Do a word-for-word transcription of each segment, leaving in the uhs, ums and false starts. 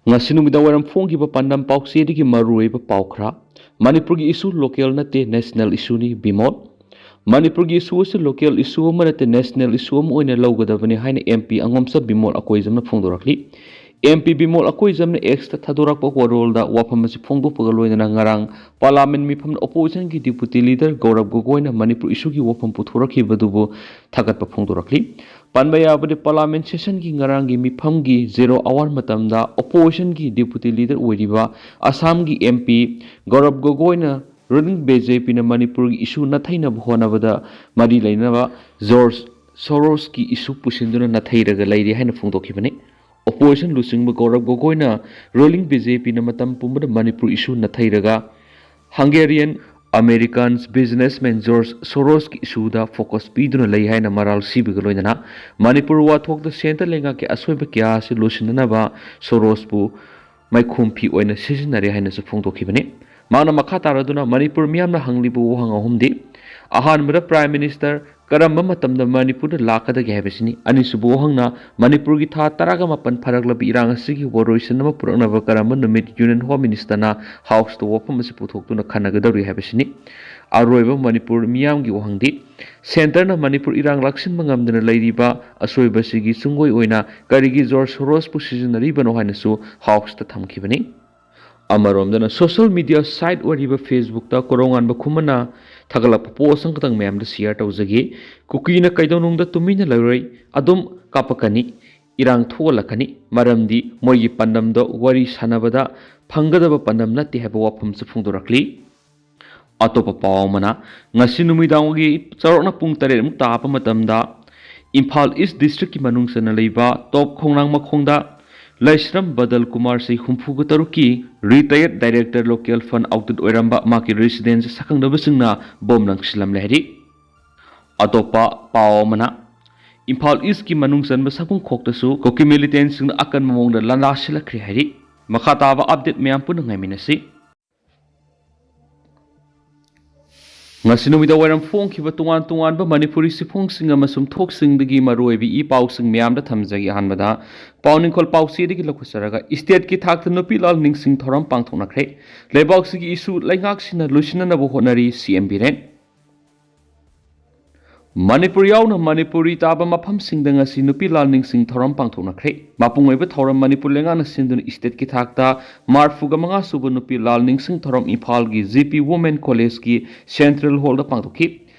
ꯉꯁꯤ ꯅꯨꯃꯤꯗꯥꯡ ꯋꯥꯏꯔꯝ ꯐꯣꯡꯈꯤꯕ ꯄꯥꯟꯗꯝ ꯄꯥꯎꯆꯦꯗꯒꯤ ꯃꯔꯨꯑꯣꯏꯕ ꯄꯥꯎ ꯈꯔ꯫ ꯃꯅꯤꯄꯨꯔꯒꯤ issue local ꯅꯠꯇꯦ, national issue ꯅꯤ, ꯕꯤꯃꯣꯜ꯫ ꯃꯅꯤꯄꯨꯔꯒꯤ issue ꯑꯁꯤ local issue ꯑꯃ ꯅꯠꯇꯦ, national issue ꯑꯃ ꯑꯣꯏꯅ ꯂꯧꯒꯗꯕꯅꯤ ꯍꯥꯏꯅ M P ꯑꯉꯣꯝꯆꯥ Bimol ꯑꯀꯣꯏꯖꯝꯅ ꯐꯣꯡꯗꯣꯔꯛꯂꯤ꯫ M P Bimol ꯑꯀꯣꯏꯖꯝꯅ X ꯇ ꯊꯥꯗꯣꯔꯛꯄ ꯋꯥꯔꯣꯜꯗ ꯋꯥꯐꯝ ꯑꯁꯤ ꯐꯣꯡꯗꯣꯛꯄꯒ ꯂꯣꯏꯅꯅ ꯉꯔꯥꯡ Parliament ꯃꯤꯐꯝꯗ opposition ꯒꯤ deputy leader ꯒꯧꯔꯕ ꯒꯣꯒꯣꯏꯅ ꯃꯅꯤꯄꯨꯔ issue ꯒꯤ ꯋꯥꯐꯝ ꯄꯨꯊꯣꯔꯛꯈꯤꯕꯗꯨꯕꯨ ꯊꯥꯒꯠꯄ ꯐꯣꯡꯗꯣꯔꯛꯂꯤ꯫ ꯄꯟꯕ ꯌꯥꯕꯗꯤ, Parliament session ꯒꯤ ꯉꯔꯥꯡꯒꯤ ꯃꯤꯐꯝꯒꯤ zero hour ꯃꯇꯝꯗ opposition ꯒꯤ deputy leader ꯑꯣꯏꯔꯤꯕ ꯑꯁꯥꯝꯒꯤ M P ꯒꯧꯔꯕ ꯒꯣꯒꯣꯏꯅ ruling B J P ꯅ ꯃꯅꯤꯄꯨꯔꯒꯤ issue ꯅꯥꯊꯩꯅꯕ ꯍꯣꯠꯅꯕꯗ ꯃꯔꯤ ꯂꯩꯅꯕ ꯖꯣꯔꯖ ꯁꯣꯔꯣꯁꯀꯤ issue ꯄꯨꯁꯤꯟꯗꯨꯅ ꯅꯥꯊꯩꯔꯒ ꯂꯩꯔꯤ ꯍꯥꯏꯅ ꯐꯣꯡꯗꯣꯛꯈꯤꯕꯅꯤ꯫ Opposition ꯂꯨꯆꯤꯡꯕ ꯒꯧꯔꯕ ꯒꯣꯒꯣꯏꯅ ruling B J P ꯅ ꯃꯇꯝ ꯄꯨꯝꯕꯗ ꯃꯅꯤꯄꯨꯔ issue ꯅꯥꯊꯩꯔꯒ Hungarian Americans businessman George Sorosꯀꯤ issue ꯗ focus ꯄꯤꯗꯨꯅ ꯂꯩ ꯍꯥꯏꯅ ꯃꯔꯥꯜ ꯁꯤꯕꯒ ꯂꯣꯏꯅꯅ ꯃꯅꯤꯄꯨꯔ ꯋꯥꯊꯣꯛꯇ centre ꯂꯩꯉꯥꯛꯀꯤ ꯑꯁꯣꯏꯕ ꯀꯌꯥ ꯑꯁꯤ ꯂꯣꯏꯁꯤꯟꯅꯅꯕ ꯁꯣꯔꯣꯁꯄꯨ ꯃꯥꯏꯈꯣꯝꯐꯤ ꯑꯣꯏꯅ ꯁꯤꯖꯤꯟꯅꯔꯦ ꯍꯥꯏꯅꯁꯨ ꯐꯣꯡꯗꯣꯛꯈꯤꯕꯅꯤ꯫ ꯃꯍꯥꯛꯅ ꯃꯈꯥ ꯇꯥꯔꯗꯨꯅ ꯃꯅꯤꯄꯨꯔ ꯃꯤꯌꯥꯝꯅ ꯍꯪꯂꯤꯕ ꯋꯥꯍꯪ ꯑꯍꯨꯝꯗꯤ, ꯑꯍꯥꯟꯕꯗ, Prime Minister ꯀꯔꯝꯕ ꯃꯇꯝꯗ ꯃꯅꯤꯄꯨꯔꯗ ꯂꯥꯛꯀꯗꯒꯦ ꯍꯥꯏꯕꯁꯤꯅꯤ꯫ ꯑꯅꯤꯁꯨꯕ ꯋꯥꯍꯪꯅ, ꯃꯅꯤꯄꯨꯔꯒꯤ ꯊꯥ ꯇꯔꯥꯒ ꯃꯥꯄꯟ ꯐꯥꯔꯛꯂꯕ ꯏꯔꯥꯡ ꯑꯁꯤꯒꯤ ꯋꯥꯔꯣꯏꯁꯤꯟ ꯑꯃ ꯄꯨꯔꯛꯅꯕ ꯀꯔꯝꯕ ꯅꯨꯃꯤꯠ Union Home Minister ꯅ House ꯇ ꯋꯥꯐꯝ ꯑꯁꯤ ꯄꯨꯊꯣꯛꯇꯨꯅ ꯈꯟꯅꯒꯗꯧꯔꯤ ꯍꯥꯏꯕꯁꯤꯅꯤ꯫ ꯑꯔꯣꯏꯕ ꯃꯅꯤꯄꯨꯔ ꯃꯤꯌꯥꯝꯒꯤ ꯋꯥꯍꯪꯗꯤ, centre ꯅ ꯃꯅꯤꯄꯨꯔ ꯏꯔꯥꯡ ꯂꯥꯛꯁꯤꯟꯕ ꯉꯝꯗꯅ ꯂꯩꯔꯤꯕ ꯑꯁꯣꯏꯕꯁꯤꯒꯤ ꯁꯨꯡꯑꯣꯏ ꯑꯣꯏꯅ ꯀꯔꯤꯒꯤ ꯖꯣꯔꯖ ꯁꯣꯔꯣꯁꯄꯨ ꯁꯤꯖꯤꯟꯅꯔꯤꯕꯅꯣ ꯍꯥꯏꯅꯁꯨ House ꯇ ꯊꯝꯈꯤꯕꯅꯤ꯫ ꯑꯃꯔꯣꯝꯗꯅ, social media site ꯑꯣꯏꯔꯤꯕ Facebook ꯇ ꯀꯣꯔꯧꯉꯥꯟꯕ ꯈꯨꯃꯟꯅ ꯊꯥꯒꯠꯂꯛꯄ post ꯑꯃꯈꯛꯇꯪ ꯃꯌꯥꯝꯗ share ꯇꯧꯖꯒꯦ꯫ ꯀꯨꯀꯤꯅ ꯀꯩꯗꯧꯅꯨꯡꯗ ꯇꯨꯃꯤꯟꯅ ꯂꯩꯔꯣꯏ, ꯑꯗꯨꯝ ꯀꯥꯞꯄꯛꯀꯅꯤ, ꯏꯔꯥꯡ ꯊꯣꯛꯍꯜꯂꯛꯀꯅꯤ, ꯃꯔꯝꯗꯤ ꯃꯣꯏꯒꯤ ꯄꯥꯟꯗꯝꯗꯣ ꯋꯥꯔꯤ ꯁꯥꯟꯅꯕꯗ ꯐꯪꯒꯗꯕ ꯄꯥꯟꯗꯝ ꯅꯠꯇꯦ ꯍꯥꯏꯕ ꯋꯥꯐꯝꯁꯨ ꯐꯣꯡꯗꯣꯔꯛꯂꯤ꯫ ꯑꯇꯣꯞꯄ ꯄꯥꯎ ꯑꯃꯅ, ꯉꯁꯤ ꯅꯨꯃꯤꯗꯥꯡꯒꯤ ꯆꯥꯎꯔꯥꯛꯅ ꯄꯨꯡ ꯇꯔꯦꯠꯃꯨꯛ ꯇꯥꯕ ꯃꯇꯝꯗ ꯏꯝꯐꯥꯜ East District ꯀꯤ ꯃꯅꯨꯡ ꯆꯟꯅ ꯂꯩꯕ ꯇꯣꯞ ꯈꯣꯡꯅꯥꯡ ꯃꯈꯣꯡꯗ ꯂꯩꯁ꯭ꯔꯝ ꯕꯗꯜ ꯀꯨꯃꯥꯔ ꯆꯍꯤ ꯍꯨꯝꯐꯨꯒ ꯇꯔꯨꯛꯀꯤ retired director local fund audit ꯑꯣꯏꯔꯝꯕ ꯃꯍꯥꯛꯀꯤ residence ꯁꯛꯈꯪꯅꯕꯁꯤꯡꯅ bomb ꯂꯪꯁꯤꯜꯂꯝꯂꯦ ꯍꯥꯏꯔꯤ꯫ ꯑꯇꯣꯞꯄ ꯄꯥꯎ ꯑꯃꯅ, ꯏꯝꯐꯥꯜ East ꯀꯤ ꯃꯅꯨꯡ ꯆꯟꯕ ꯁꯛꯈꯨꯡꯈꯣꯛꯇꯁꯨ ꯀꯨꯀꯤ militant ꯁꯤꯡꯅ ꯑꯀꯟꯕ ꯃꯑꯣꯡꯗ ꯂꯥꯟꯗꯥ ꯁꯤꯜꯂꯛꯈ꯭ꯔꯦ ꯍꯥꯏꯔꯤ꯫ ꯃꯈꯥ ꯇꯥꯕ update ꯃꯌꯥꯝ ꯄꯨꯟꯅ ꯉꯥꯏꯃꯤꯟꯅꯁꯤ꯫ ꯉꯁꯤ ꯅꯨꯃꯤꯗꯥꯡ ꯋꯥꯏꯔꯝ ꯐꯣꯡꯈꯤꯕ ꯇꯣꯉꯥꯟ ꯇꯣꯉꯥꯟꯕ ꯃꯅꯤꯄꯨꯔꯤ ꯆꯦꯐꯣꯡꯁꯤꯡ ꯑꯃꯁꯨꯡ ꯊꯣꯛꯁꯤꯡꯗꯒꯤ ꯃꯔꯨꯑꯣꯏꯕ ꯏ ꯄꯥꯎꯁꯤꯡ ꯃꯌꯥꯝꯗ ꯊꯝꯖꯒꯦ꯫ ꯑꯍꯥꯟꯕꯗ ꯄꯥꯎ ꯅꯤꯡꯈꯣꯜ ꯄꯥꯎꯆꯦꯗꯒꯤ ꯂꯧꯈꯠꯆꯔꯒ, ꯏꯁꯇꯦꯠꯀꯤ ꯊꯥꯛꯇ ꯅꯨꯄꯤ ꯂꯥꯜ ꯅꯤꯡꯁꯤꯡ ꯊꯧꯔꯝ ꯄꯥꯡꯊꯣꯛꯅꯈ꯭ꯔꯦ꯫ ꯂꯩꯕꯥꯛꯁꯤꯒꯤ ꯏꯁꯨ ꯂꯩꯉꯥꯛꯁꯤꯅ ꯂꯣꯏꯁꯤꯟꯅꯅꯕ ꯍꯣꯠꯅꯔꯤ, ꯁꯤ ꯑꯦꯝ ꯕꯤꯔꯦꯟ꯫ ꯃꯅꯤꯄꯨꯔ ꯌꯥꯎꯅ ꯃꯅꯤꯄꯨꯔꯤ ꯇꯥꯕ ꯃꯐꯝꯁꯤꯡꯗ ꯉꯁꯤ ꯅꯨꯄꯤ ꯂꯥꯜ ꯅꯤꯡꯁꯤꯡ ꯊꯧꯔꯝ ꯄꯥꯡꯊꯣꯛꯅꯈ꯭ꯔꯦ꯫ ꯃꯄꯨꯡ ꯑꯣꯏꯕ ꯊꯧꯔꯝ ꯃꯅꯤꯄꯨꯔ ꯂꯩꯉꯥꯛꯅ ꯁꯤꯟꯗꯨꯅ ꯏꯁꯇꯦꯠꯀꯤ ꯊꯥꯛꯇ ꯃꯔꯐꯨꯒ ꯃꯉꯥ ꯁꯨꯕ ꯅꯨꯄꯤ ꯂꯥꯜ ꯅꯤꯡꯁꯤꯡ ꯊꯧꯔꯝ ꯏꯝꯐꯥꯜꯒꯤ ꯖꯤ ꯄꯤ ꯋꯨꯃꯦꯟ ꯀꯣꯂꯦꯖꯀꯤ ꯁꯦꯟꯇ꯭ꯔꯦꯜ ꯍꯣꯜꯗ ꯄꯥꯡꯊꯣꯛꯈꯤ꯫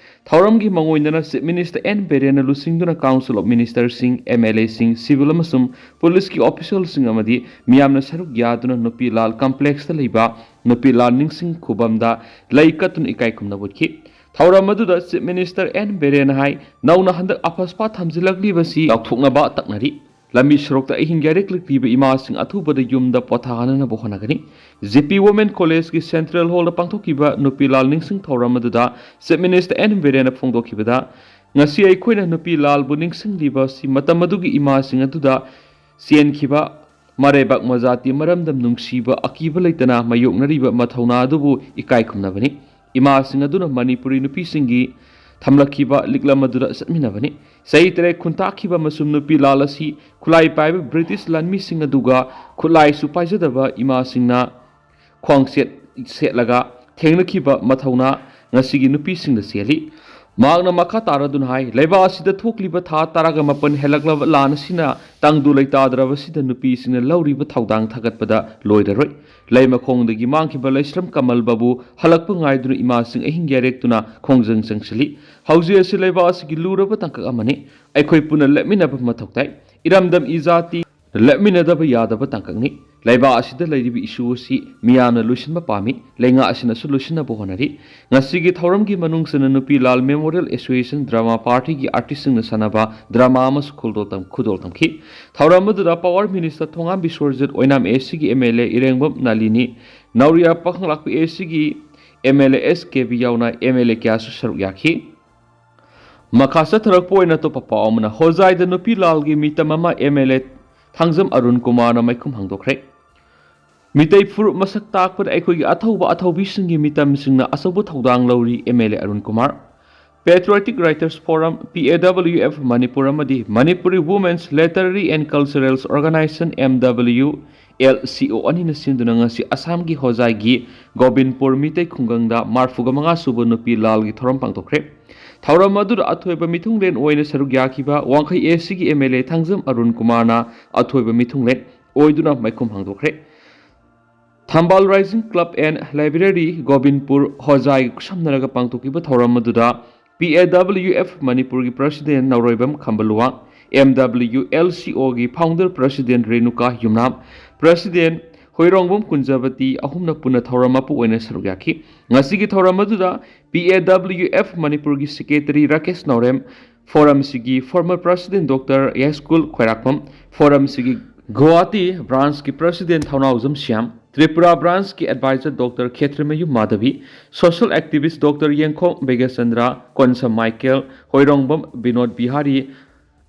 ꯊꯧꯔꯝꯒꯤ ꯃꯥꯡꯑꯣꯏꯅꯅ ꯆꯤꯐ ꯃꯤꯅꯤꯁꯇꯔ ꯑꯦꯟ ꯕꯤꯔꯦꯟꯅ ꯂꯨꯆꯤꯡꯗꯨꯅ ꯀꯥꯎꯟꯁꯤꯜ ꯑꯣꯐ ꯃꯤꯅꯤꯁꯇꯔꯁꯤꯡ, ꯑꯦꯝ ꯑꯦꯜ ꯑꯦꯁꯤꯡ, ꯁꯤꯚꯤꯜ ꯑꯃꯁꯨꯡ ꯄꯨꯂꯤꯁꯀꯤ ꯑꯣꯐꯤꯁꯤꯌꯦꯜꯁꯤꯡ ꯑꯃꯗꯤ ꯃꯤꯌꯥꯝꯅ ꯁꯔꯨꯛ ꯌꯥꯗꯨꯅ ꯅꯨꯄꯤ ꯂꯥꯜ ꯀꯝꯄ꯭ꯂꯦꯛꯁꯇ ꯂꯩꯕ ꯅꯨꯄꯤ ꯂꯥꯜ ꯅꯤꯡꯁꯤꯡ ꯈꯨꯕꯝꯗ ꯂꯩ ꯀꯠꯇꯨꯅ ꯏꯀꯥꯏ ꯈꯨꯝꯅꯕ ꯎꯠꯈꯤ꯫ ꯊꯧꯔꯝ ꯑꯗꯨꯗ ꯆꯤꯐ ꯃꯤꯅꯤꯁꯇꯔ ꯑꯦꯟ ꯕꯤꯔꯦꯟꯅ ꯍꯥꯏ, ꯅꯧꯅ ꯍꯟꯗꯛ ꯑꯐꯁꯄꯥ ꯊꯝꯖꯤꯜꯂꯛꯂꯤꯕꯁꯤ ꯂꯥꯎꯊꯣꯛꯅꯕ ꯇꯛꯅꯔꯤ꯫ ꯂꯝꯕꯤ ꯁꯣꯔꯣꯛꯇ ꯑꯍꯤꯡ ꯌꯥꯔꯦꯛꯂꯛꯂꯤꯕ ꯏꯃꯥꯁꯤꯡ ꯑꯊꯨꯕꯗ ꯌꯨꯝꯗ ꯄꯣꯊꯥꯍꯟꯅꯕ ꯍꯣꯠꯅꯒꯅꯤ꯫ ꯖꯤ ꯄꯤ ꯋꯨꯃꯦꯟ ꯀꯣꯂꯦꯖꯀꯤ ꯁꯦꯟꯇ꯭ꯔꯦꯜ ꯍꯣꯜꯗ ꯄꯥꯡꯊꯣꯛꯈꯤꯕ ꯅꯨꯄꯤ ꯂꯥꯜ ꯅꯤꯡꯁꯤꯡ ꯊꯧꯔꯝ ꯑꯗꯨꯗ ꯆꯤꯐ ꯃꯤꯅꯤꯁꯇꯔ ꯑꯦꯟ ꯕꯤꯔꯦꯟꯅ ꯐꯣꯡꯗꯣꯛꯈꯤꯕꯗ, ꯉꯁꯤ ꯑꯩꯈꯣꯏꯅ ꯅꯨꯄꯤ ꯂꯥꯜꯕꯨ ꯅꯤꯡꯁꯤꯡꯂꯤꯕ ꯑꯁꯤ ꯃꯇꯝ ꯑꯗꯨꯒꯤ ꯏꯃꯥꯁꯤꯡ ꯑꯗꯨꯗ ꯆꯦꯟꯈꯤꯕ ꯃꯔꯩꯕꯥꯛ ꯃꯖꯥꯇꯤ ꯃꯔꯝꯗ ꯅꯨꯡꯁꯤꯕ ꯑꯀꯤꯕ ꯂꯩꯇꯅ ꯃꯥꯌꯣꯛꯅꯔꯤꯕ ꯃꯊꯧꯅꯥ ꯑꯗꯨꯕꯨ ꯏꯀꯥꯏ ꯈꯨꯝꯅꯕꯅꯤ꯫ ꯏꯃꯥꯁꯤꯡ ꯑꯗꯨꯅ ꯃꯅꯤꯄꯨꯔꯤ ꯅꯨꯄꯤꯁꯤꯡꯒꯤ ꯊꯝꯂꯛꯈꯤꯕ ꯂꯤꯛꯂꯝ ꯑꯗꯨꯗ ꯆꯠꯃꯤꯟꯅꯕꯅꯤ꯫ ꯆꯍꯤ ꯇꯔꯦꯠ ꯈꯨꯟꯇꯥꯛꯈꯤꯕ ꯑꯃꯁꯨꯡ ꯅꯨꯄꯤ ꯂꯥꯜ ꯑꯁꯤ ꯈꯨꯠꯂꯥꯏ ꯄꯥꯏꯕ ꯕ꯭ꯔꯤꯇꯤꯁ ꯂꯥꯟꯃꯤꯁꯤꯡ ꯑꯗꯨꯒ ꯈꯨꯠꯂꯥꯏꯁꯨ ꯄꯥꯏꯖꯗꯕ ꯏꯃꯥꯁꯤꯡꯅ ꯈ꯭ꯋꯥꯡꯆꯦꯠ ꯁꯦꯠꯂꯒ ꯊꯦꯡꯅꯈꯤꯕ ꯃꯊꯧꯅꯥ ꯉꯁꯤꯒꯤ ꯅꯨꯄꯤꯁꯤꯡꯗ ꯆꯦꯜꯂꯤ꯫ ꯃꯍꯥꯛꯅ ꯃꯈꯥ ꯇꯥꯔꯗꯨꯅ ꯍꯥꯏ, ꯂꯩꯕꯥꯛ ꯑꯁꯤꯗ ꯊꯣꯛꯂꯤꯕ ꯊꯥ ꯇꯔꯥꯒ ꯃꯥꯄꯟ ꯍꯦꯜꯂꯛꯂꯕ ꯂꯥꯟ ꯑꯁꯤꯅ ꯇꯪꯗꯨ ꯂꯩꯇꯥꯗ꯭ꯔꯕꯁꯤꯗ ꯅꯨꯄꯤꯁꯤꯡꯅ ꯂꯧꯔꯤꯕ ꯊꯧꯗꯥꯡ ꯊꯥꯒꯠꯄꯗ ꯂꯣꯏꯔꯔꯣꯏ꯫ ꯂꯩꯃꯈꯣꯡꯗꯒꯤ ꯃꯥꯡꯈꯤꯕ ꯂꯩꯁ꯭ꯔꯝ ꯀꯃꯜꯕꯕꯨ ꯍꯜꯂꯛꯄ ꯉꯥꯏꯗꯨꯅ ꯏꯃꯥꯁꯤꯡ ꯑꯍꯤꯡ ꯌꯥꯔꯦꯛꯇꯨꯅ ꯈꯣꯡꯖꯪ ꯆꯪꯁꯤꯜꯂꯤ꯫ ꯍꯧꯖꯤꯛ ꯑꯁꯤ ꯂꯩꯕꯥꯛ ꯑꯁꯤꯒꯤ ꯂꯨꯔꯕ ꯇꯥꯡꯀꯛ ꯑꯃꯅꯤ꯫ ꯑꯩꯈꯣꯏ ꯄꯨꯟꯅ ꯂꯦꯞꯃꯤꯟꯅꯕ ꯃꯊꯧ ꯇꯥꯏ꯫ ꯏꯔꯝꯗꯝ ꯏꯖꯥꯇꯤ ꯂꯦꯞꯃꯤꯟꯅꯗꯕ ꯌꯥꯗꯕ ꯇꯥꯡꯀꯛꯅꯤ꯫ ꯂꯩꯕꯥꯛ ꯑꯁꯤꯗ ꯂꯩꯔꯤꯕ ꯏꯁꯨ ꯑꯁꯤ ꯃꯤꯌꯥꯝꯅ ꯂꯣꯏꯁꯤꯟꯕ ꯄꯥꯝꯃꯤ, ꯂꯩꯉꯥꯛ ꯑꯁꯤꯅꯁꯨ ꯂꯣꯏꯁꯤꯟꯅꯕ ꯍꯣꯠꯅꯔꯤ꯫ ꯉꯁꯤꯒꯤ ꯊꯧꯔꯝꯒꯤ ꯃꯅꯨꯡꯁꯤꯅ ꯅꯨꯄꯤ ꯂꯥꯜ ꯃꯦꯃꯣꯔꯤꯌꯦꯜ ꯑꯦꯁꯣꯁꯤꯌꯦꯁꯟ ꯗ꯭ꯔꯃꯥ ꯄꯥꯔꯇꯤꯒꯤ ꯑꯥꯔꯇꯤꯁꯁꯤꯡꯅ ꯁꯥꯟꯅꯕ ꯗ꯭ꯔꯃꯥ ꯑꯃꯁꯨ ꯈꯨꯗꯣꯜ ꯇꯝ-, ꯈꯨꯗꯣꯜ ꯇꯝꯈꯤ꯫ ꯊꯧꯔꯝ ꯑꯗꯨꯗ ꯄꯋꯥꯔ ꯃꯤꯅꯤꯁꯇꯔ ꯊꯣꯉꯥꯝ ꯕꯤꯁ꯭ꯋꯔꯖꯤꯠ, ꯑꯣꯏꯅꯥꯝ ꯑꯦꯁ ꯁꯤꯒꯤ ꯑꯦꯝ ꯑꯦꯜ ꯑꯦ ꯏꯔꯦꯡꯕꯝ ꯅꯥꯂꯤꯅꯤ, ꯅꯥꯎꯔꯤꯌꯥ ꯄꯥꯈꯪꯂꯥꯛꯄꯤ ꯑꯦꯁ ꯁꯤꯒꯤ M L A S K B ꯌꯥꯎꯅ ꯑꯦꯝ ꯑꯦꯜ ꯑꯦ ꯀꯌꯥꯁꯨ ꯁꯔꯨꯛ ꯌꯥꯈꯤ꯫ ꯃꯈꯥ ꯆꯠꯊꯔꯛꯄ ꯑꯣꯏꯅ ꯑꯇꯣꯞꯄ ꯄꯥꯎ ꯑꯃꯅ, ꯍꯣꯖꯥꯏꯗ ꯅꯨꯄꯤ ꯂꯥꯜꯒꯤ ꯃꯤꯇꯝ ꯑꯃ ꯑꯦꯝ ꯑꯦꯜ ꯑꯦ ꯊꯥꯡꯖꯝ ꯑꯔꯨꯟ ꯀꯨꯃꯥꯔꯅ ꯃꯥꯏꯈꯨꯝ ꯍꯥꯡꯗꯣꯛꯈ꯭ꯔꯦ꯫ ꯃꯤꯇꯩ ꯐꯨꯔꯨꯞ ꯃꯁꯛ ꯇꯥꯛꯄꯗ ꯑꯩꯈꯣꯏꯒꯤ ꯑꯊꯧꯕ ꯑꯊꯧꯕꯤꯁꯤꯡꯒꯤ ꯃꯤꯇꯝꯁꯤꯡꯅ ꯑꯆꯧꯕ ꯊꯧꯗꯥꯡ ꯂꯧꯔꯤ, M L A Arun Kumar. Patriotic Writers Forum, P A W F, Manipur ꯑꯃꯗꯤ Manipuri Women's Literary and Cultural Organization, M W L C O, ꯑꯅꯤꯅ ꯁꯤꯟꯗꯨꯅ ꯉꯁꯤ ꯑꯁꯥꯝꯒꯤ ꯍꯣꯖꯥꯏꯒꯤ ꯒꯣꯕꯤꯟꯄꯨꯔ ꯃꯤꯇꯩ ꯈꯨꯡꯒꯪꯗ ꯃꯔꯐꯨꯒ ꯃꯉꯥ ꯁꯨꯕ ꯅꯨꯄꯤ ꯂꯥꯜꯒꯤ ꯊꯧꯔꯝ ꯄꯥꯡꯊꯣꯛꯈ꯭ꯔꯦ꯫ ꯊꯧꯔꯝ ꯑꯗꯨꯗ ꯑꯊꯣꯏꯕ ꯃꯤꯊꯨꯡꯂꯦꯟ ꯑꯣꯏꯅ ꯁꯔꯨꯛ ꯌꯥꯈꯤꯕ ꯋꯥꯡꯈꯩ ꯑꯦ ꯁꯤꯒꯤ ꯑꯦꯝ ꯑꯦꯜ ꯑꯦ ꯊꯥꯡꯖꯝ ꯑꯔꯨꯟ ꯀꯨꯃꯥꯔꯅ ꯑꯊꯣꯏꯕ ꯃꯤꯊꯨꯡꯂꯦꯟ ꯑꯣꯏꯗꯨꯅ ꯃꯥꯏꯈꯨꯝ ꯍꯥꯡꯗꯣꯛꯈ꯭ꯔꯦ꯫ ꯊꯝꯕꯥꯜ Rising Club and Library, ꯒꯣꯕꯤꯟꯄꯨꯔ ꯍꯣꯖꯥꯏꯒ ꯈꯨꯠꯁꯝꯅꯔꯒ ꯄꯥꯡꯊꯣꯛꯈꯤꯕ ꯊꯧꯔꯝ ꯑꯗꯨꯗ P A W F ꯃꯅꯤꯄꯨꯔꯒꯤ President ꯅꯧꯔꯣꯏꯕꯝ ꯈꯝꯕꯂꯨꯋꯥꯡ, M W L C O ꯒꯤ Founder President ꯔꯦꯅꯨꯀꯥ ꯌꯨꯝꯅꯥꯝ, President ꯍꯣꯏꯔꯣꯡꯕꯝ ꯀꯨꯟꯖꯕꯇꯤ ꯑꯍꯨꯝꯅ ꯄꯨꯟꯅ ꯊꯧꯔꯝ ꯃꯄꯨ ꯑꯣꯏꯅ ꯁꯔꯨꯛ ꯌꯥꯈꯤ꯫ ꯉꯁꯤꯒꯤ ꯊꯧꯔꯝ ꯑꯗꯨꯗ P A W F ꯃꯅꯤꯄꯨꯔꯒꯤ Secretary ꯔꯥꯀꯦꯁ ꯅꯥꯎꯔꯦꯝ, Forum ꯁꯤꯒꯤ former President Doctor ꯌꯥꯏꯁ꯭ꯀꯨꯜ ꯈ꯭ꯋꯥꯏꯔꯥꯛꯄꯝ, Forum ꯁꯤꯒꯤ ꯒꯨꯋꯥꯍꯥꯇꯤ Branch ꯀꯤ President ꯊꯧꯅꯥꯎꯖꯝ ꯁ꯭ꯌꯥꯝ, ꯇ꯭ꯔꯤꯄꯨꯔꯥ Branch ꯀꯤ Advisor Doctor ꯈꯦꯇ꯭ꯔꯤꯃꯌꯨꯝ ꯃꯥꯙꯕꯤ, Social Activist Doctor ꯌꯦꯡꯈꯣꯝ ꯕꯦꯒꯦꯁꯆꯟꯗ꯭ꯔ, ꯀꯣꯟꯁꯝ ꯃꯥꯏꯀꯦꯜ, ꯍꯣꯏꯔꯣꯡꯕꯝ ꯕꯤꯅꯣꯗ ꯕꯤꯍꯥꯔꯤ,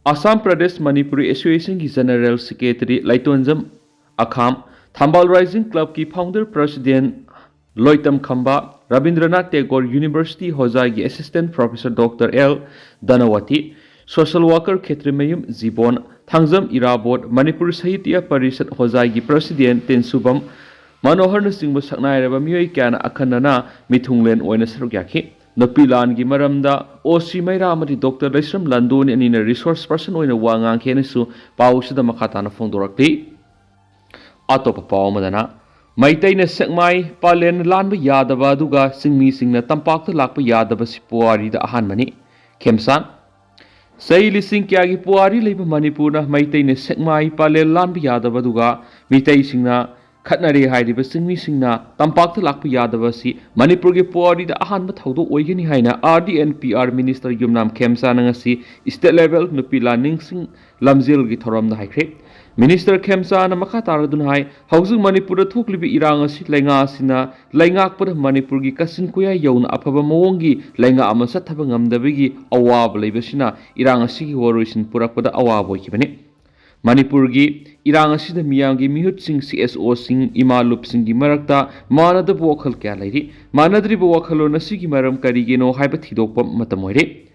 ꯑꯁꯥꯝ ꯄ꯭ꯔꯗꯦꯁ ꯃꯅꯤꯄꯨꯔꯤ Association ꯒꯤ General Secretary ꯂꯩꯇꯣꯟꯖꯝ ꯑꯈꯥꯝ, ꯊꯝꯕꯥꯜ Rising Club ꯀꯤ Founder President ꯂꯣꯏꯇꯝ ꯈꯝꯕ, Rabindranath Tagore University ꯍꯣꯖꯥꯏꯒꯤ Assistant Professor Doctor L ꯙꯅꯋꯇꯤ, Social Worker ꯈꯦꯇ꯭ꯔꯤꯃꯌꯨꯝ ꯖꯤꯕꯣꯟ, ꯊꯥꯡꯖꯝ ꯏꯔꯥꯕꯣꯠ, ꯃꯅꯤꯄꯨꯔ ꯁꯥꯍꯤꯇ꯭ꯌ ꯄꯔꯤꯁꯠ ꯍꯣꯖꯥꯏꯒꯤ President ꯇꯦꯟꯁꯨꯕꯝ ꯃꯅꯣꯍꯔꯅꯆꯤꯡꯕ ꯁꯛꯅꯥꯏꯔꯕ ꯃꯤꯑꯣꯏ ꯀꯌꯥꯅ ꯑꯈꯟꯅꯅ ꯃꯤꯊꯨꯡꯂꯦꯟ ꯑꯣꯏꯅ ꯁꯔꯨꯛ ꯌꯥꯈꯤ꯫ ꯅꯨꯄꯤ ꯂꯥꯟꯒꯤ ꯃꯔꯝꯗ ꯑꯣ ꯁꯤ ꯃꯩꯔꯥ ꯑꯃꯗꯤ Doctor ꯂꯩꯁ꯭ꯔꯝ ꯂꯥꯟꯗꯣꯅꯤ ꯑꯅꯤꯅ resource person ꯑꯣꯏꯅ ꯋꯥ ꯉꯥꯡꯈꯤ ꯍꯥꯏꯅꯁꯨ ꯄꯥꯎ ꯑꯁꯤꯗ ꯃꯈꯥ ꯇꯥꯅ ꯐꯣꯡꯗꯣꯔꯛꯂꯤ꯫ ꯑꯇꯣꯞꯄ ꯄꯥꯎ ꯑꯃꯗꯅ, ꯃꯩꯇꯩꯅ ꯁꯦꯛꯃꯥꯏ ꯄꯥꯂꯦꯟ ꯂꯥꯟꯕ ꯌꯥꯗꯕ ꯑꯗꯨꯒ ꯆꯤꯡꯃꯤꯁꯤꯡꯅ ꯇꯝꯄꯥꯛꯇ ꯂꯥꯛꯄ ꯌꯥꯗꯕꯁꯤ ꯄꯨꯋꯥꯔꯤꯗ ꯑꯍꯥꯟꯕꯅꯤ꯫ ꯈꯦꯝꯆꯥꯟ, ꯆꯍꯤ ꯂꯤꯁꯤꯡ ꯀꯌꯥꯒꯤ ꯄꯨꯋꯥꯔꯤ ꯂꯩꯕ ꯃꯅꯤꯄꯨꯔꯅ ꯃꯩꯇꯩꯅ ꯁꯦꯛꯃꯥꯏ ꯄꯥꯂꯦꯟ ꯂꯥꯟꯕ ꯌꯥꯗꯕ ꯑꯗꯨꯒ ꯃꯤꯇꯩꯁꯤꯡꯅ ꯈꯠꯅꯔꯦ ꯍꯥꯏꯔꯤꯕ ꯆꯤꯡꯃꯤꯁꯤꯡꯅ ꯇꯝꯄꯥꯛꯇ ꯂꯥꯛꯄ ꯌꯥꯗꯕ ꯑꯁꯤ ꯃꯅꯤꯄꯨꯔꯒꯤ ꯄꯨꯋꯥꯔꯤꯗ ꯑꯍꯥꯟꯕ ꯊꯧꯗꯣꯛ ꯑꯣꯏꯒꯅꯤ ꯍꯥꯏꯅ R D and P R Minister ꯌꯨꯝꯅꯥꯝ ꯈꯦꯝꯆꯥꯟꯅ ꯉꯁꯤ State Level ꯅꯨꯄꯤ ꯂꯥꯟ ꯅꯤꯡꯁꯤꯡ ꯂꯝꯖꯦꯜꯒꯤ ꯊꯧꯔꯝꯗ ꯍꯥꯏꯈ꯭ꯔꯦ꯫ Minister ꯈꯦꯝꯆꯥꯟꯅ ꯃꯈꯥ ꯇꯥꯔꯗꯨꯅ ꯍꯥꯏ, ꯍꯧꯖꯤꯛ ꯃꯅꯤꯄꯨꯔꯗ ꯊꯣꯛꯂꯤꯕ ꯏꯔꯥꯡ ꯑꯁꯤ ꯂꯩꯉꯥꯛ ꯑꯁꯤꯅ ꯂꯩꯉꯥꯛꯄꯗ ꯃꯅꯤꯄꯨꯔꯒꯤ ꯀꯥꯆꯤꯟ ꯀꯣꯌꯥ ꯌꯧꯅ ꯑꯐꯕ ꯃꯑꯣꯡꯒꯤ ꯂꯩꯉꯥꯛ ꯑꯃ ꯆꯠꯊꯕ ꯉꯝꯗꯕꯒꯤ ꯑꯋꯥꯕ ꯂꯩꯕꯁꯤꯅ ꯏꯔꯥꯡ ꯑꯁꯤꯒꯤ ꯋꯥꯔꯣꯏꯁꯤꯟ ꯄꯨꯔꯛꯄꯗ ꯑꯋꯥꯕ ꯑꯣꯏꯈꯤꯕꯅꯤ꯫ ꯃꯅꯤꯄꯨꯔꯒꯤ ꯏꯔꯥꯡ ꯑꯁꯤꯗ ꯃꯤꯌꯥꯝꯒꯤ ꯃꯤꯍꯨꯠꯁꯤꯡ, ꯁꯤ ꯑꯦꯁ ꯑꯣꯁꯤꯡ, ꯏꯃꯥ ꯂꯨꯞꯁꯤꯡꯒꯤ ꯃꯔꯛꯇ ꯃꯥꯟꯅꯗꯕ ꯋꯥꯈꯜ ꯀꯌꯥ ꯂꯩꯔꯤ꯫ ꯃꯥꯟꯅꯗ꯭ꯔꯤꯕ ꯋꯥꯈꯜꯂꯣꯟ ꯑꯁꯤꯒꯤ ꯃꯔꯝ ꯀꯔꯤꯒꯤꯅꯣ ꯍꯥꯏꯕ ꯊꯤꯗꯣꯛꯄ ꯃꯇꯝ ꯑꯣꯏꯔꯦ꯫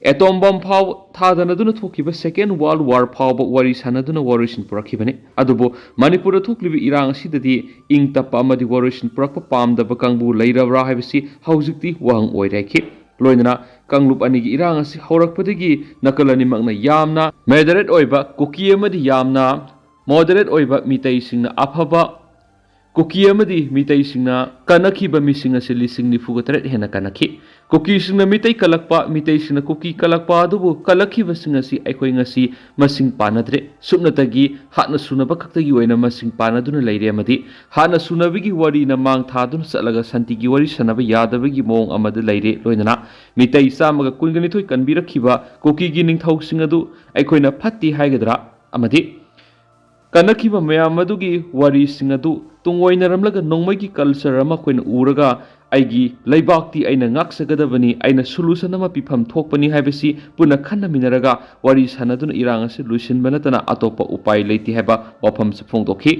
ꯑꯦꯇꯣꯝ ꯕꯝ ꯐꯥꯎ ꯊꯥꯗꯅꯗꯨꯅ ꯊꯣꯛꯈꯤꯕ Second World War ꯐꯥꯎꯕ ꯋꯥꯔꯤ ꯁꯥꯟꯅꯗꯨꯅ ꯋꯥꯔꯣꯏꯁꯤꯟ ꯄꯨꯔꯛꯈꯤꯕꯅꯤ꯫ ꯑꯗꯨꯕꯨ ꯃꯅꯤꯄꯨꯔꯗ ꯊꯣꯛꯂꯤꯕ ꯏꯔꯥꯡ ꯑꯁꯤꯗꯗꯤ ꯏꯪ ꯇꯞꯄ ꯑꯃꯗꯤ ꯋꯥꯔꯣꯏꯁꯤꯟ ꯄꯨꯔꯛꯄ ꯄꯥꯝꯗꯕ ꯀꯥꯡꯕꯨ ꯂꯩꯔꯕ꯭ꯔꯥ ꯍꯥꯏꯕꯁꯤ ꯍꯧꯖꯤꯛꯇꯤ ꯋꯥꯍꯪ ꯑꯣꯏꯔꯦ꯫ ꯂꯣꯏꯅꯅ ꯀꯥꯡꯂꯨꯞ ꯑꯅꯤꯒꯤ ꯏꯔꯥꯡ ꯑꯁꯤ ꯍꯧꯔꯛꯄꯗꯒꯤ ꯅꯥꯀꯜ ꯑꯅꯤꯃꯛꯅ ꯌꯥꯝꯅ moderate ꯑꯣꯏꯕ ꯀꯨꯀꯤ ꯑꯃꯗꯤ ꯌꯥꯝꯅ moderate ꯑꯣꯏꯕ ꯃꯤꯇꯩꯁꯤꯡꯅ ꯑꯐꯕ ꯀꯨꯀꯤ ꯑꯃꯗꯤ ꯃꯤꯇꯩꯁꯤꯡꯅ ꯀꯟꯅꯈꯤꯕ ꯃꯤꯁꯤꯡ ꯑꯁꯤ ꯂꯤꯁꯤꯡ ꯅꯤꯐꯨꯒ ꯇꯔꯦꯠ ꯍꯦꯟꯅ ꯀꯟꯅꯈꯤ꯫ ꯀꯨꯀꯤꯁꯤꯡꯅ ꯃꯤꯇꯩ ꯀꯜꯂꯛꯄ, ꯃꯤꯇꯩꯁꯤꯡꯅ ꯀꯨꯀꯤ ꯀꯜꯂꯛꯄ ꯑꯗꯨꯕꯨ ꯀꯜꯂꯛꯈꯤꯕꯁꯤꯡ ꯑꯁꯤ ꯑꯩꯈꯣꯏ ꯉꯁꯤ ꯃꯁꯤꯡ ꯄꯥꯟꯅꯗ꯭ꯔꯦ꯫ ꯁꯨꯞꯅꯇꯒꯤ ꯍꯥꯠꯅ ꯁꯨꯅꯕ ꯈꯛꯇꯒꯤ ꯑꯣꯏꯅ ꯃꯁꯤꯡ ꯄꯥꯟꯅꯗꯨꯅ ꯂꯩꯔꯦ ꯑꯃꯗꯤ ꯍꯥꯠꯅ ꯁꯨꯅꯕꯒꯤ ꯋꯥꯔꯤꯅ ꯃꯥꯡ ꯊꯥꯗꯨꯅ ꯆꯠꯂꯒ ꯁꯥꯟꯇꯤꯒꯤ ꯋꯥꯔꯤ ꯁꯥꯟꯅꯕ ꯌꯥꯗꯕꯒꯤ ꯃꯑꯣꯡ ꯑꯃꯗ ꯂꯩꯔꯦ꯫ ꯂꯣꯏꯅꯅ ꯃꯤꯇꯩ ꯆꯥꯝꯃꯒ ꯀꯨꯟꯒ ꯅꯤꯊꯣꯏ ꯀꯟꯕꯤꯔꯛꯈꯤꯕ ꯀꯨꯀꯤꯒꯤ ꯅꯤꯡꯊꯧꯁꯤꯡ ꯑꯗꯨ ꯑꯩꯈꯣꯏꯅ ꯐꯠꯇꯦ ꯍꯥꯏꯒꯗ꯭ꯔꯥ ꯑꯃꯗꯤ ꯀꯟꯅꯈꯤꯕ ꯃꯌꯥꯝ ꯑꯗꯨꯒꯤ ꯋꯥꯔꯤꯁꯤꯡ ꯑꯗꯨ ꯇꯨꯡꯑꯣꯏꯅꯔꯝꯂꯒ ꯅꯣꯡꯃꯩꯒꯤ culture ꯑꯃ ꯑꯩꯈꯣꯏꯅ ꯎꯔꯒ ꯑꯩꯒꯤ ꯂꯩꯕꯥꯛꯇꯤ ꯑꯩꯅ ꯉꯥꯛꯆꯒꯗꯕꯅꯤ, ꯑꯩꯅ solution ꯑꯃ ꯄꯤꯐꯝ ꯊꯣꯛꯄꯅꯤ ꯍꯥꯏꯕꯁꯤ ꯄꯨꯟꯅ ꯈꯟꯅꯃꯤꯟꯅꯔꯒ ꯋꯥꯔꯤ ꯁꯥꯟꯅꯗꯨꯅ ꯏꯔꯥꯡ ꯑꯁꯤ ꯂꯣꯏꯁꯤꯟꯕ ꯅꯠꯇꯅ ꯑꯇꯣꯞꯄ ꯎꯄꯥꯏ ꯂꯩꯇꯦ ꯍꯥꯏꯕ ꯋꯥꯐꯝꯁꯨ ꯐꯣꯡꯗꯣꯛꯈꯤ꯫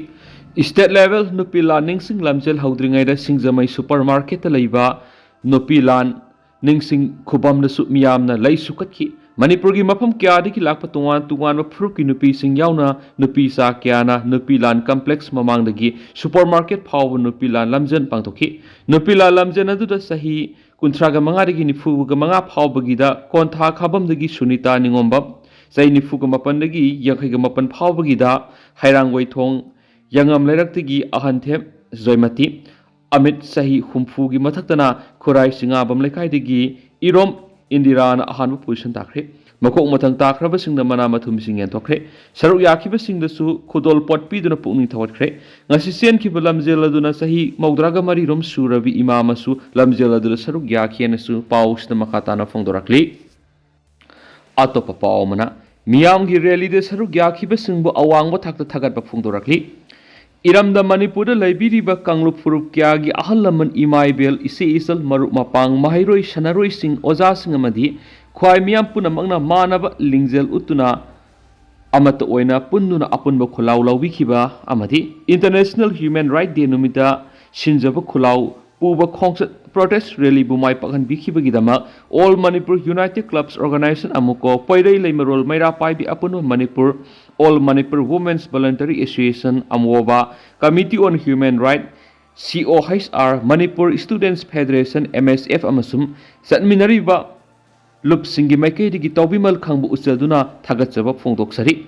State level ꯅꯨꯄꯤ ꯂꯥꯟ ꯅꯤꯡꯁꯤꯡ ꯂꯝꯖꯦꯜ ꯍꯧꯗ꯭ꯔꯤꯉꯩꯗ ꯁꯤꯡꯖꯃꯩ supermarketꯇ ꯂꯩꯕ ꯅꯨꯄꯤ ꯂꯥꯟ ꯅꯤꯡꯁꯤꯡ ꯈꯨꯕꯝꯗꯁꯨ ꯃꯤꯌꯥꯝꯅ ꯂꯩ ꯁꯨꯈꯠꯈꯤ꯫ ꯃꯅꯤꯄꯨꯔꯒꯤ ꯃꯐꯝ ꯀꯌꯥꯗꯒꯤ ꯂꯥꯛꯄ ꯇꯣꯉꯥꯟ ꯇꯣꯉꯥꯟꯕ ꯐꯨꯔꯨꯞꯀꯤ ꯅꯨꯄꯤꯁꯤꯡ ꯌꯥꯎꯅ ꯅꯨꯄꯤ ꯆꯥ ꯀꯌꯥꯅ ꯅꯨꯄꯤ ꯂꯥꯟ complex ꯃꯃꯥꯡꯗꯒꯤ supermarket ꯐꯥꯎꯕ ꯅꯨꯄꯤ ꯂꯥꯟ ꯂꯝꯖꯦꯜ ꯄꯥꯡꯊꯣꯛꯈꯤ꯫ ꯅꯨꯄꯤ ꯂꯥꯟ ꯂꯝꯖꯦꯜ ꯑꯗꯨꯗ ꯆꯍꯤ ꯀꯨꯟꯊ꯭ꯔꯥꯒ ꯃꯉꯥꯗꯒꯤ ꯅꯤꯐꯨꯒ ꯃꯉꯥ ꯐꯥꯎꯕꯒꯤꯗ ꯀꯣꯟꯊꯥ ꯈꯥꯕꯝꯗꯒꯤ ꯁꯨꯅꯤꯇꯥ ꯅꯤꯉꯣꯝꯕꯝ, ꯆꯍꯤ ꯅꯤꯐꯨꯒ ꯃꯥꯄꯟꯗꯒꯤ ꯌꯥꯡꯈꯩꯒ ꯃꯥꯄꯟ ꯐꯥꯎꯕꯒꯤꯗ ꯍꯩꯔꯥꯡꯒꯣꯏꯊꯣꯡ ꯌꯥꯉꯝ ꯂꯩꯔꯛꯇꯒꯤ ꯑꯍꯟꯊꯦꯝ ꯖꯣꯏꯃꯇꯤ, ꯑꯃꯤꯠ ꯆꯍꯤ ꯍꯨꯝꯐꯨꯒꯤ ꯃꯊꯛꯇꯅ ꯈꯨꯔꯥꯏ ꯆꯤꯉꯥꯕꯝ ꯂꯩꯀꯥꯏꯗꯒꯤ ꯏꯔꯣꯝ ꯏꯟꯗꯤꯔꯥꯅ ꯑꯍꯥꯟꯕ position ꯇꯥꯈ꯭ꯔꯦ꯫ ꯃꯀꯣꯛ ꯃꯊꯪ ꯇꯥꯈ꯭ꯔꯕꯁꯤꯡꯅ ꯃꯅꯥ ꯃꯊꯨꯝꯁꯤꯡ ꯌꯦꯟꯊꯣꯛꯈ꯭ꯔꯦ꯫ ꯁꯔꯨꯛ ꯌꯥꯈꯤꯕꯁꯤꯡꯗꯁꯨ ꯈꯨꯗꯣꯜ ꯄꯣꯠ ꯄꯤꯗꯨꯅ ꯄꯨꯛꯅꯤꯡ ꯊꯧꯒꯠꯈ꯭ꯔꯦ꯫ ꯉꯁꯤ ꯆꯦꯟꯈꯤꯕ ꯂꯝꯖꯦꯜ ꯑꯗꯨꯅ ꯆꯍꯤ ꯃꯧꯗ꯭ꯔꯥꯒ ꯃꯔꯤꯔꯣꯝ ꯁꯨꯔꯕꯤ ꯏꯃꯥ ꯑꯃꯁꯨ ꯂꯝꯖꯦꯜ ꯑꯗꯨꯗ ꯁꯔꯨꯛ ꯌꯥꯈꯤ ꯍꯥꯏꯅꯁꯨ ꯄꯥꯎꯁꯤꯗ ꯃꯈꯥ ꯇꯥꯅ ꯐꯣꯡꯗꯣꯔꯛꯂꯤ꯫ ꯑꯇꯣꯞꯄ ꯄꯥꯎ ꯑꯃꯅ, ꯃꯤꯌꯥꯝꯒꯤ rallyꯗ ꯁꯔꯨꯛ ꯌꯥꯈꯤꯕꯁꯤꯡꯕꯨ ꯑꯋꯥꯡꯕ ꯊꯥꯛꯇ ꯊꯥꯒꯠꯄ ꯐꯣꯡꯗꯣꯔꯛꯂꯤ꯫ ꯏꯔꯝꯗꯝ ꯃꯅꯤꯄꯨꯔꯗ ꯂꯩꯕꯤꯔꯤꯕ ꯀꯥꯡꯂꯨꯞ ꯐꯨꯔꯨꯞ ꯀꯌꯥꯒꯤ ꯑꯍꯜ ꯂꯃꯟ, ꯏꯃꯥ ꯏꯕꯦꯜ, ꯏꯆꯦ ꯏꯆꯜ, ꯃꯔꯨꯞ ꯃꯄꯥꯡ, ꯃꯍꯩꯔꯣꯏ ꯁꯥꯟꯅꯔꯣꯏꯁꯤꯡ, ꯑꯣꯖꯥꯁꯤꯡ ꯑꯃꯗꯤ ꯈ꯭ꯋꯥꯏ ꯃꯤꯌꯥꯝ ꯄꯨꯝꯅꯃꯛꯅ ꯃꯥꯟꯅꯕ ꯂꯤꯡꯖꯦꯜ ꯎꯠꯇꯨꯅ ꯑꯃꯠꯇ ꯑꯣꯏꯅ ꯄꯨꯟꯗꯨꯅ ꯑꯄꯨꯟꯕ ꯈꯨꯜꯂꯥꯎ ꯂꯧꯕꯤꯈꯤꯕ ꯑꯃꯗꯤ International Human Right Day ꯅꯨꯃꯤꯠꯇ ꯁꯤꯟꯖꯕ ꯈꯨꯜꯂꯥꯎ ꯄꯨꯕ ꯈꯣꯡꯆꯠ protest rally ꯕꯨ ꯃꯥꯏ ꯄꯥꯛꯍꯟꯕꯤꯈꯤꯕꯒꯤꯗꯃꯛ All Manipur United Clubs Organization, ꯑꯃꯨꯀꯣ, ꯄꯣꯏꯔꯩ ꯂꯩꯃꯔꯣꯜ ꯃꯩꯔꯥ ꯄꯥꯏꯕꯤ ꯑꯄꯨꯟꯕ Manipur, All Manipur Women's Voluntary Association, ꯑꯃꯣꯕ, Committee on Human Right, C O H R, Manipur Students Federation, M S F, ꯑꯃꯁꯨꯡ ꯆꯠꯃꯤꯟꯅꯔꯤꯕ ꯂꯨꯞꯁꯤꯡꯒꯤ ꯃꯥꯏꯀꯩꯗꯒꯤ ꯇꯧꯕꯤꯃꯜ ꯈꯪꯕ ꯎꯠꯆꯗꯨꯅ ꯊꯥꯒꯠꯆꯕ ꯐꯣꯡꯗꯣꯛꯆꯔꯤ꯫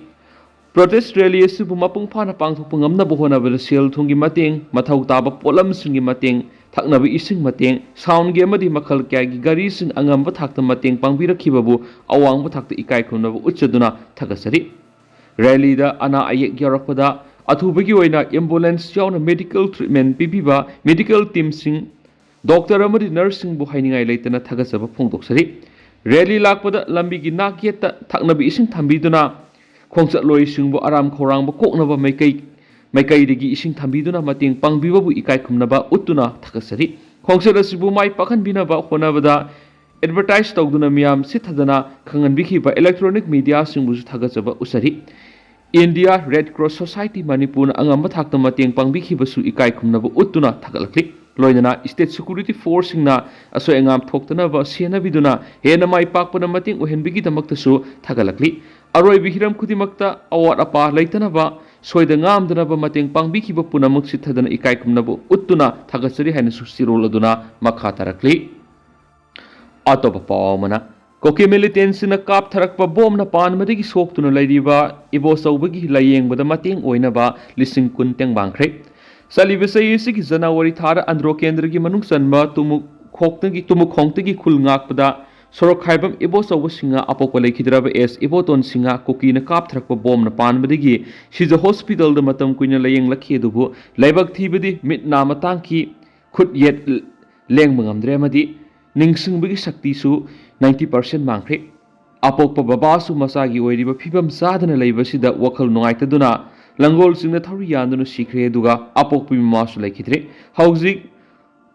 Protest rally ꯑꯁꯤꯕꯨ ꯃꯄꯨꯡ ꯐꯥꯅ ꯄꯥꯡꯊꯣꯛꯄ ꯉꯝꯅꯕ ꯍꯣꯠꯅꯕꯗ ꯁꯦꯜ ꯊꯨꯝꯒꯤ ꯃꯇꯦꯡ, ꯃꯊꯧ ꯇꯥꯕ ꯄꯣꯠꯂꯝꯁꯤꯡꯒꯤ ꯃꯇꯦꯡ, ꯊꯛꯅꯕ ꯏꯁꯤꯡ ꯃꯇꯦꯡ, sound ꯒꯤ ꯑꯃꯗꯤ ꯃꯈꯜ ꯀꯌꯥꯒꯤ ꯒꯥꯔꯤꯁꯤꯡ ꯑꯉꯝꯕ ꯊꯥꯛꯇ ꯃꯇꯦꯡ ꯄꯥꯡꯕꯤꯔꯛꯈꯤꯕꯕꯨ ꯑꯋꯥꯡꯕ ꯊꯥꯛꯇ ꯏꯀꯥꯏ ꯈꯨꯝꯅꯕ ꯎꯠꯆꯗꯨꯅ ꯊꯥꯒꯠꯆꯔꯤ꯫ Rally ꯗ ꯑꯅꯥ ꯑꯌꯦꯛ ꯌꯥꯎꯔꯛꯄꯗ ꯑꯊꯨꯕꯒꯤ ꯑꯣꯏꯅ ambulance ꯌꯥꯎꯅ medical treatment ꯄꯤꯕꯤꯕ medical team ꯁꯤꯡ, doctor ꯑꯃꯗꯤ nurse ꯁꯤꯡꯕꯨ ꯍꯥꯏꯅꯤꯡꯉꯥꯏ ꯂꯩꯇꯅ ꯊꯥꯒꯠꯆꯕ ꯐꯣꯡꯗꯣꯛꯆꯔꯤ꯫ Rally ꯂꯥꯛꯄꯗ ꯂꯝꯕꯤꯒꯤ ꯅꯥꯛ ꯌꯦꯠꯇ ꯊꯛꯅꯕ ꯏꯁꯤꯡ ꯊꯝꯕꯤꯗꯨꯅ, ꯈꯣꯡꯆꯠꯂꯣꯏꯁꯤꯡꯕꯨ ꯑꯔꯥꯝ ꯈꯧꯔꯥꯡꯕ ꯀꯣꯛꯅꯕ ꯃꯥꯏꯀꯩ, ꯃꯥꯏꯀꯩꯗꯒꯤ ꯏꯁꯤꯡ ꯊꯝꯕꯤꯗꯨꯅ ꯃꯇꯦꯡ ꯄꯥꯡꯕꯤꯕꯕꯨ ꯏꯀꯥꯏ ꯈꯨꯝꯅꯕ ꯎꯠꯇꯨꯅ ꯊꯥꯒꯠꯆꯔꯤ꯫ ꯈꯣꯡꯆꯠ ꯑꯁꯤꯕꯨ ꯃꯥꯏ ꯄꯥꯛꯍꯟꯕꯤꯅꯕ ꯍꯣꯠꯅꯕꯗ advertise ꯇꯧꯗꯨꯅ ꯃꯤꯌꯥꯝ ꯁꯤꯠꯊꯗꯅ ꯈꯪꯍꯟꯕꯤꯈꯤꯕ electronic media ꯁꯤꯡꯕꯨꯁꯨ ꯊꯥꯒꯠꯆꯕ ꯎꯠꯆꯔꯤ꯫ India Red Cross Society ꯃꯅꯤꯄꯨꯔꯅ ꯑꯉꯝꯕ ꯊꯥꯛꯇ ꯃꯇꯦꯡ ꯄꯥꯡꯕꯤꯈꯤꯕꯁꯨ ꯏꯀꯥꯏ ꯈꯨꯝꯅꯕ ꯎꯠꯇꯨꯅ ꯊꯥꯒꯠꯂꯛꯂꯤ꯫ ꯂꯣꯏꯅꯅ state security force ꯁꯤꯡꯅ ꯑꯁꯣꯏ ꯑꯉꯥꯝ ꯊꯣꯛꯇꯅꯕ ꯁꯦꯟꯅꯕꯤꯗꯨꯅ ꯍꯦꯟꯅ ꯃꯥꯏ ꯄꯥꯛꯄꯗ ꯃꯇꯦꯡ ꯑꯣꯏꯍꯟꯕꯒꯤꯗꯃꯛꯇꯁꯨ ꯊꯥꯒꯠꯂꯛꯂꯤ꯫ ꯑꯔꯣꯏꯕ ꯍꯤꯔꯝ ꯈꯨꯗꯤꯡꯃꯛꯇ ꯑꯋꯥꯠ ꯑꯄꯥ ꯂꯩꯇꯅꯕ, ꯁꯣꯏꯗ ꯉꯥꯝꯗꯅꯕ ꯃꯇꯦꯡ ꯄꯥꯡꯕꯤꯈꯤꯕ ꯄꯨꯝꯅꯃꯛ ꯁꯤꯠꯊꯗꯅ ꯏꯀꯥꯏ ꯈꯨꯝꯅꯕ ꯎꯠꯇꯨꯅ ꯊꯥꯒꯠꯆꯔꯤ ꯍꯥꯏꯅꯁꯨ ꯆꯤꯔꯣꯜ ꯑꯗꯨꯅ ꯃꯈꯥ ꯇꯥꯔꯛꯂꯤ꯫ ꯑꯇꯣꯞꯄ ꯄꯥꯎ ꯑꯃꯅ, ꯀꯨꯀꯤ militant ꯁꯤꯡꯅ ꯀꯥꯞꯊꯔꯛꯄ ꯕꯣꯝꯅ ꯄꯥꯟꯕꯗꯒꯤ ꯁꯣꯛꯇꯨꯅ ꯂꯩꯔꯤꯕ ꯏꯕꯣꯆꯧꯕꯒꯤ ꯂꯥꯌꯦꯡꯕꯗ ꯃꯇꯦꯡ ꯑꯣꯏꯅꯕ ꯂꯤꯁꯤꯡ ꯀꯨꯟ ꯇꯦꯡꯕꯥꯡꯈ꯭ꯔꯦ꯫ ꯆꯠꯂꯤꯕ ꯆꯍꯤ ꯑꯁꯤꯒꯤ ꯖꯅꯋꯥꯔꯤ ꯊꯥꯗ ꯑꯟꯗ꯭ꯔꯣ ꯀꯦꯟꯗ꯭ꯔꯒꯤ ꯃꯅꯨꯡ ꯆꯟꯕ ꯇꯨꯃꯨꯈꯣꯡꯗꯒꯤ, ꯇꯨꯃꯨꯈꯣꯡꯗꯒꯤ ꯈꯨꯜ ꯉꯥꯛꯄꯗ ꯁꯣꯔꯣꯛꯈꯥꯏꯕꯝ ꯏꯕꯣꯆꯧꯕ ꯁꯤꯡꯍ, ꯑꯄꯣꯛꯄ ꯂꯩꯈꯤꯗ꯭ꯔꯕ ꯑꯦꯁ ꯏꯕꯣꯇꯣꯟ ꯁꯤꯡꯍ, ꯀꯨꯀꯤꯅ ꯀꯥꯞꯊꯔꯛꯄ ꯕꯣꯝꯅ ꯄꯥꯟꯕꯗꯒꯤ ꯁꯤꯖ hospital ꯗ ꯃꯇꯝ ꯀꯨꯏꯅ ꯂꯥꯌꯦꯡꯂꯛꯈꯤ, ꯑꯗꯨꯕꯨ ꯂꯥꯏꯕꯛ ꯊꯤꯕꯗꯤ ꯃꯤꯠ ꯅꯥ ꯃꯇꯥꯡꯈꯤ, ꯈꯨꯠ ꯌꯦꯠ ꯂꯦꯡꯕ ꯉꯝꯗ꯭ꯔꯦ ꯑꯃꯗꯤ ꯅꯤꯡꯁꯤꯡꯕꯒꯤ ꯁꯛꯇꯤꯁꯨ ninety percent ꯃꯥꯡꯈ꯭ꯔꯦ꯫ ꯑꯄꯣꯛꯄ ꯕꯕꯥꯁꯨ ꯃꯆꯥꯒꯤ ꯑꯣꯏꯔꯤꯕ ꯐꯤꯕꯝ ꯆꯥꯗꯅ ꯂꯩꯕꯁꯤꯗ ꯋꯥꯈꯜ ꯅꯨꯡꯉꯥꯏꯇꯗꯨꯅ ꯂꯪꯒꯣꯜꯁꯤꯡꯅ ꯊꯧꯔꯤ ꯌꯥꯟꯗꯨꯅ ꯁꯤꯈ꯭ꯔꯦ, ꯑꯗꯨꯒ ꯑꯄꯣꯛꯄꯤ ꯃꯃꯥꯁꯨ ꯂꯩꯈꯤꯗ꯭ꯔꯦ꯫ ꯍꯧꯖꯤꯛ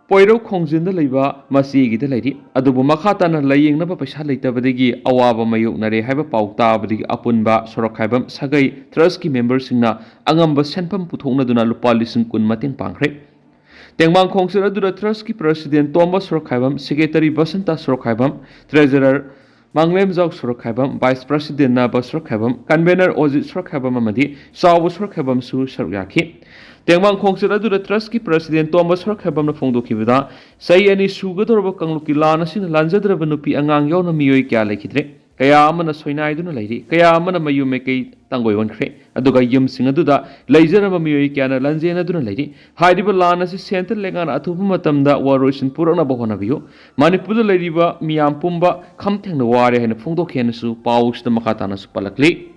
ꯄꯣꯏꯔꯧ ꯈꯣꯡꯖꯤꯟꯗ ꯂꯩꯕ ꯃꯆꯦꯒꯤꯗ ꯂꯩꯔꯤ꯫ ꯑꯗꯨꯕꯨ ꯃꯈꯥ ꯇꯥꯅ ꯂꯥꯏꯌꯦꯡꯅꯕ ꯄꯩꯁꯥ ꯂꯩꯇꯕꯗꯒꯤ ꯑꯋꯥꯕ ꯃꯥꯌꯣꯛꯅꯔꯦ ꯍꯥꯏꯕ ꯄꯥꯎ ꯇꯥꯕꯗꯒꯤ ꯑꯄꯨꯟꯕ ꯁꯣꯔꯣꯛꯈꯥꯏꯕꯝ ꯁꯥꯒꯩ ꯇ꯭ꯔꯁꯀꯤ ꯃꯦꯝꯕꯔꯁꯤꯡꯅ ꯑꯉꯝꯕ ꯁꯦꯟꯐꯝ ꯄꯨꯊꯣꯛꯅꯗꯨꯅ ꯂꯨꯄꯥ ꯂꯤꯁꯤꯡ ꯀꯨꯟ ꯃꯇꯦꯡ ꯄꯥꯡꯈ꯭ꯔꯦ꯫ ꯇꯦꯡꯕꯥꯡ ꯈꯣꯡꯆꯠ ꯑꯗꯨꯗ ꯇ꯭ꯔꯁꯀꯤ ꯄ꯭ꯔꯁꯤꯗꯦꯟ ꯇꯣꯝꯕ ꯁꯣꯔꯣꯛꯈꯥꯏꯕꯝ, ꯁꯦꯀ꯭ꯔꯦꯇꯔꯤ ꯕꯁꯟꯇ ꯁꯣꯔꯣꯛꯈꯥꯏꯕꯝ, ꯇ꯭ꯔꯦꯖꯔꯔ ꯃꯥꯡꯂꯦꯝꯖꯥꯎ ꯁꯣꯔꯣꯛꯈꯥꯏꯕꯝ, ꯚꯥꯏꯁ ꯄ꯭ꯔꯁꯤꯗꯦꯟ ꯅꯥꯕ ꯁꯣꯔꯣꯛꯈꯥꯏꯕꯝ, ꯀꯟꯚꯦꯅꯔ ꯑꯣꯖꯤꯠ ꯁꯣꯔꯣꯛꯈꯥꯏꯕꯝ ꯑꯃꯗꯤ ꯆꯥꯎꯕ ꯁꯣꯔꯣꯛꯈꯥꯏꯕꯝꯁꯨ ꯁꯔꯨꯛ ꯌꯥꯈꯤ꯫ ꯇꯦꯡꯕꯥꯡ ꯈꯣꯡꯆꯠ ꯑꯗꯨꯗ ꯇ꯭ꯔꯁꯀꯤ ꯄ꯭ꯔꯁꯤꯗꯦꯟ ꯇꯣꯝꯕ ꯁꯣꯔꯣꯛꯈꯥꯏꯕꯝꯅ ꯐꯣꯡꯗꯣꯛꯈꯤꯕꯗ, ꯆꯍꯤ ꯑꯅꯤ ꯁꯨꯒꯗꯧꯔꯕ ꯀꯥꯡꯂꯨꯞꯀꯤ ꯂꯥꯟ ꯑꯁꯤꯅ ꯂꯥꯟꯖꯗ꯭ꯔꯕ ꯅꯨꯄꯤ ꯑꯉꯥꯡ ꯌꯥꯎꯅ ꯃꯤꯑꯣꯏ ꯀꯌꯥ ꯂꯩꯈꯤꯗ꯭ꯔꯦ꯫ ꯀꯌꯥ ꯑꯃꯅ ꯁꯣꯏꯅꯥꯏꯗꯨꯅ ꯂꯩꯔꯤ, ꯀꯌꯥ ꯑꯃꯅ ꯃꯌꯨꯝ ꯃꯩꯀꯩ ꯇꯥꯡꯒꯣꯏ ꯑꯣꯟꯈ꯭ꯔꯦ꯫ ꯑꯗꯨꯒ ꯌꯨꯝꯁꯤꯡ ꯑꯗꯨꯗ ꯂꯩꯖꯔꯝꯕ ꯃꯤꯑꯣꯏ ꯀꯌꯥꯅ ꯂꯥꯟꯖꯦꯟꯅꯗꯨꯅ ꯂꯩꯔꯤ꯫ ꯍꯥꯏꯔꯤꯕ ꯂꯥꯟ ꯑꯁꯤ ꯁꯦꯟꯇꯔ ꯂꯩꯉꯥꯛꯅ ꯑꯊꯨꯕ ꯃꯇꯝꯗ ꯋꯥꯔꯣꯏꯁꯤꯟ ꯄꯨꯔꯛꯅꯕ ꯍꯣꯠꯅꯕꯤꯌꯨ꯫ ꯃꯅꯤꯄꯨꯔꯗ ꯂꯩꯔꯤꯕ ꯃꯤꯌꯥꯝ ꯄꯨꯝꯕ ꯈꯝ ꯊꯦꯡꯅ ꯋꯥꯔꯦ ꯍꯥꯏꯅ ꯐꯣꯡꯗꯣꯛꯈꯤ ꯍꯥꯏꯅꯁꯨ ꯄꯥꯎꯁꯤꯗ ꯃꯈꯥ ꯇꯥꯅꯁꯨ ꯄꯜꯂꯛꯂꯤ꯫